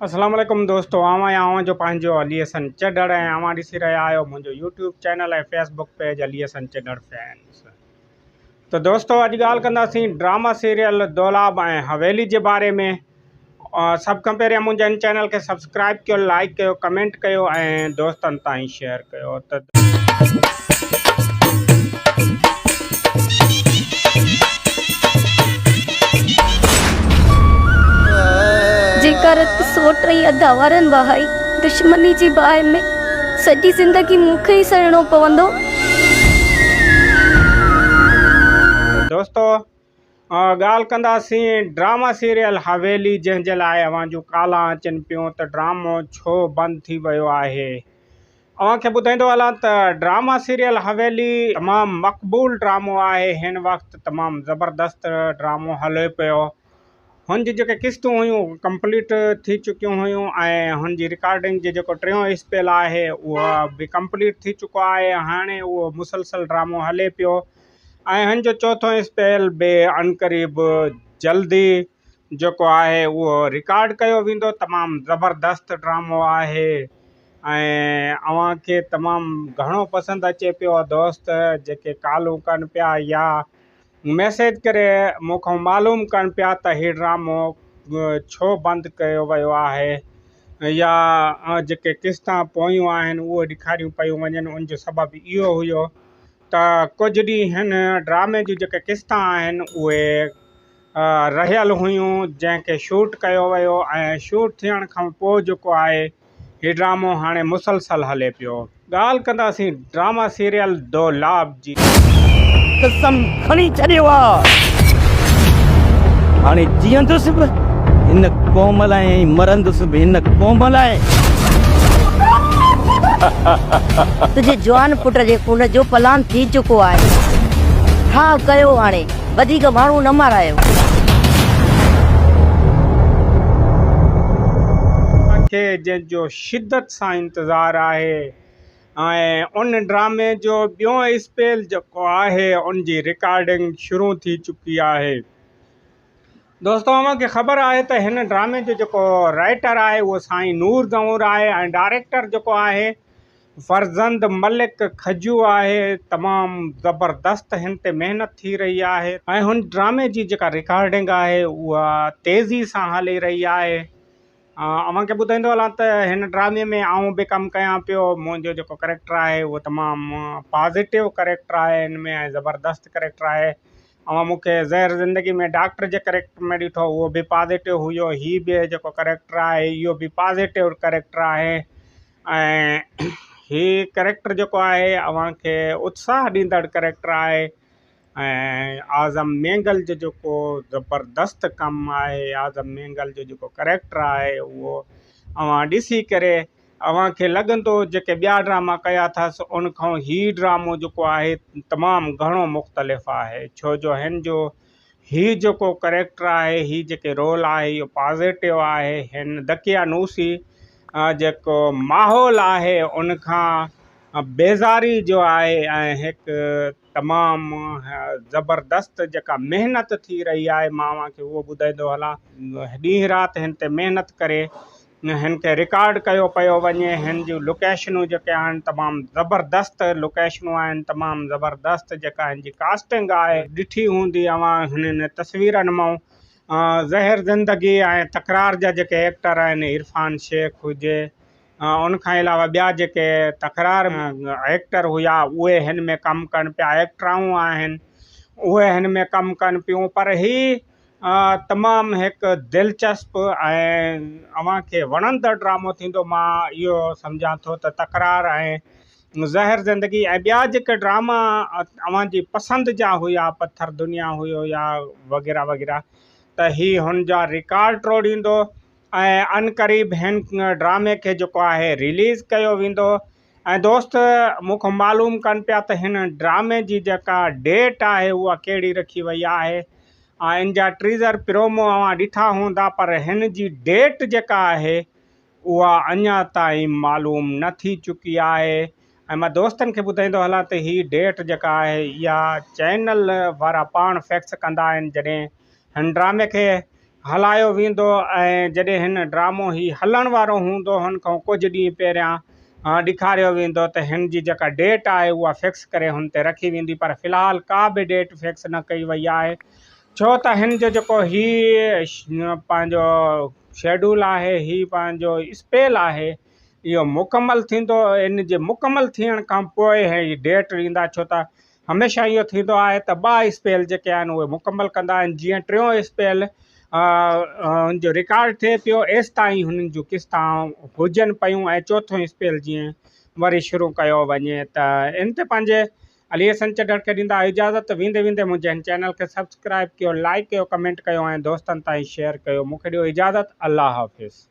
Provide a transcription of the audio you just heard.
اسلام عليڪم دوستو آئون آهيان اوهان جو پنهنجو علي حسن چڍڙ ۽ اوهان ڏسي رهيا آهيو منهنجو YouTube channel ۽ Facebook page Ali Hassan Chadhar fans. ته دوستو اڄ ڳالهه ڪنداسين ڊراما سيريل دولاب ۽ حويلي جي باري ۾. سڀ کان پهريان منهنجي هن چينل کي سبسڪرائب ڪيو، لائيڪ ڪيو، ڪمينٽ ڪيو ۽ دوستن تائين شيئر ڪيو ته. جيڪا رت سوٽ ۽ ادا وارن وهائي دشمني جي باهه ۾ سڄي زندگي مون کي ئي سڙڻو پوندو. دوستو ڳالهه ڪنداسين ڊراما سيريل حويلي جنهن جي لاء اوهان جون ڪالان اچن پيون ته ڊرامو ڇو بند ٿي ويو آهي. اوهان کي ٻڌائيندو هلان ته ڊراما سيريل حويلي تمام مقبول ڊرامو آهي هن وقت تمام زبردست ڊرامو هلي پيو هن جون جيڪي قسطون هيون ڪمپليٽ ٿي چڪيون هيون ۽ هن جي رڪارڊنگ جي جيڪو ٽيون اسپيل آهي اهو به ڪمپليٽ ٿي چڪو آهي هاڻي اهو مسلسل ڊرامو هلي پيو ۽ هن جو چوٿون اسپيل به عنقريب جلدي جيڪو آهي اهو رڪارڊ ڪيو ويندو تمام زبردست ڊرامو آهي ۽ اوهان کي تمام گهڻو پسند اچي پيو دوست جيڪي ڪالون ڪن پيا يا ميسيج ڪري مون کان معلوم ڪن پيا ته هي ڊرامو ڇو بند ڪيو ويو آهي يا جيڪي قسطان پويون آهن اهي ڏيکاريون پيون وڃن ان جو سبب اهو هيو ته ڪجهه ڏينهن هن ڊرامي جون جيڪي قسطان آهن اهي رهيل هيون جنهن کي شوٽ ڪيو ويو ۽ شوٽ ٿيڻ کان پوء جيڪو آهي هي ڊرامو هاڻي مسلسل هلي پيو. ڳالهه ڪنداسين ڊراما سيريل دولاب جي. قسم کڻي ڇڏيو آ. هاڻي جيئندس به هن قوم لاء ۽ مرندس به هن قوم لاء. تنهنجي جوان پٽ جي خون جو پلان ٿي چڪو آهي. ٺاهه ڪيو هاڻي وڌيڪ ماڻهو نه مارايو. کي جنهن جو شدت سان انتظار آهي ۽ ان ڊرامي جو ٻيون اسپيل جيڪو آهي ان جي رڪارڊنگ شروع ٿي چڪي آهي. دوستو اوهان کي خبر آهي ته هن ڊرامي جو جيڪو رائيٽر آهي اهو سائين نور زئور آهي ۽ ڊائريڪٽر جيڪو آهي فرزند ملڪ کجو آهي. تمام زبردست هن تي محنت ٿي رهي آهي. ۽ هن ڊرامي جي جيڪا رڪارڊنگ آهي اها تيزي سان هلي رهي آهي. اوهان کي ٻڌائيندو هلان ته هن ڊرامي ۾ آئون به ڪم ڪيان پيو منهنجو جيڪو ڪريڪٽر آهي اهو تمام پازيٽو ڪريڪٽر آهي هن ۾ ۽ زبردست ڪريڪٽر آهي. اوهان مون کي زهر زندگي ۾ ڊاڪٽر جي ڪريڪٽر ۾ ڏٺو اهو به پازيٽو هيو هي به جيڪو ڪريڪٽر آهي اهو به پازيٽو ڪريڪٽر آهي. ۽ هي ڪريڪٽر جيڪو آهي اوهان کي اتساهه ڏيندڙ ڪريڪٽر آهي ۽ اعظم مينگل جو جيڪو زبردست ڪم آهي اعظم مينگل جو جيڪو ڪريڪٽر آهي اهو اوهان ڏسي ڪري اوهان کي لڳندو جيڪي ٻيا ڊراما ڪيا اٿس ان کان هي ڊرامو جيڪو آهي تمام گهڻو مختلف آهي ڇو جو هن جو هي جيڪو ڪريڪٽر آهي هي جيڪي رول آهي اهو پازيٽو آهي هن دقيانوسي جيڪو ماحول آهي ان کان بيزاري جو آهي ۽ هڪ تمام زبردست جيڪا محنت ٿي رهي آهي مان اوهان کي اهو ٻڌائيندو هلان ڏينهن رات هن تي محنت ڪري هن کي رڪارڊ ڪيو پيو وڃي هن جون لوڪيشنون جيڪي آهن تمام زبردست لوڪيشنون آهن تمام زبردست جيڪا هن جي ڪاسٽنگ آهي ڏٺي هوندي اوهان هنن تصويرن مان زهر زندگي ۽ تڪرار جا جيڪي ايڪٽر آهن عرفان شيخ هجي ان کان علاوه ٻيا جيڪي تڪرار ايڪٽر هيا اهي هن ۾ ڪم ڪن پيا ايڪٽرائون آهن اهي هن ۾ ڪم ڪن پيون پر هي تمام هڪ دلچسپ ۽ اوهان کي وڻندڙ ڊرامو ٿيندو مان اهو سمجهان ٿو ته تڪرار ۽ زهر زندگي ۽ ٻيا جيڪي ڊراما اوهان جي پسند جا هيا پٿر دنيا هيو يا وغيره وغيره ته هي هن جا رڪارڊ ٽوڙيندو ۽ عنقريب هن ڊرامي کي جيڪو آهي رليز ڪيو ويندو ۽ دوست مون کان معلوم ڪن پيا ته هن ڊرامي جي جيڪا ڊيٽ آهي اها ڪهڙي رکي وئي آهي ۽ ان جا ٽريزر پرومو اوهان ڏٺا هوندا پر هن جي ڊيٽ جيڪا آهي اها اڃا تائين معلوم نه ٿي چڪي آهي ۽ مان دوستن کي ٻڌائيندو هلان ته هي ڊيٽ جيڪا آهي اها چينل وارا پاڻ فڪس ڪندا آهن جڏهن هن ڊرامي کي هلايو ويندو ۽ جڏهن هن ڊرامو هي هلڻ وارو هوندو هن کان ڪجهه ڏينهن پهريان ڏيکاريو ويندو ته هن جي جيڪا ڊيٽ آهي اها فڪس ڪري هن تي رکي ويندي پر في الحال ڪا به ڊيٽ فڪس نه ڪئي وئي آهي ڇو ته هن جو جيڪو هي پنهنجو شيڊول آهي هي پنهنجو اسپيل آهي اهو مڪمل ٿيندو ان جي مڪمل ٿيڻ کان پوء هي ڊيٽ ڏيندا ڇو ته هميشه اهو ٿيندو آهي ته ٻه اسپيل جيڪي آهن اهي مڪمل ڪندا آهن جيئن ٽيون اسپيل ان جو رڪارڊ ٿئي پيو ايستائين هنن جون قسطان هجن پيون ۽ چوٿون اسپيل جيئن وري شروع ڪيو وڃي ته ان تي پنهنجي علي حسن چڍڙ کي ڏيندا اجازت ويندي ويندي منهنجي هن چينل کي سبسڪرائب ڪيو لائڪ ڪيو ڪمينٽ ڪيو ۽ دوستن تائين شيئر ڪيو مون کي ڏيو اجازت الله حافظ.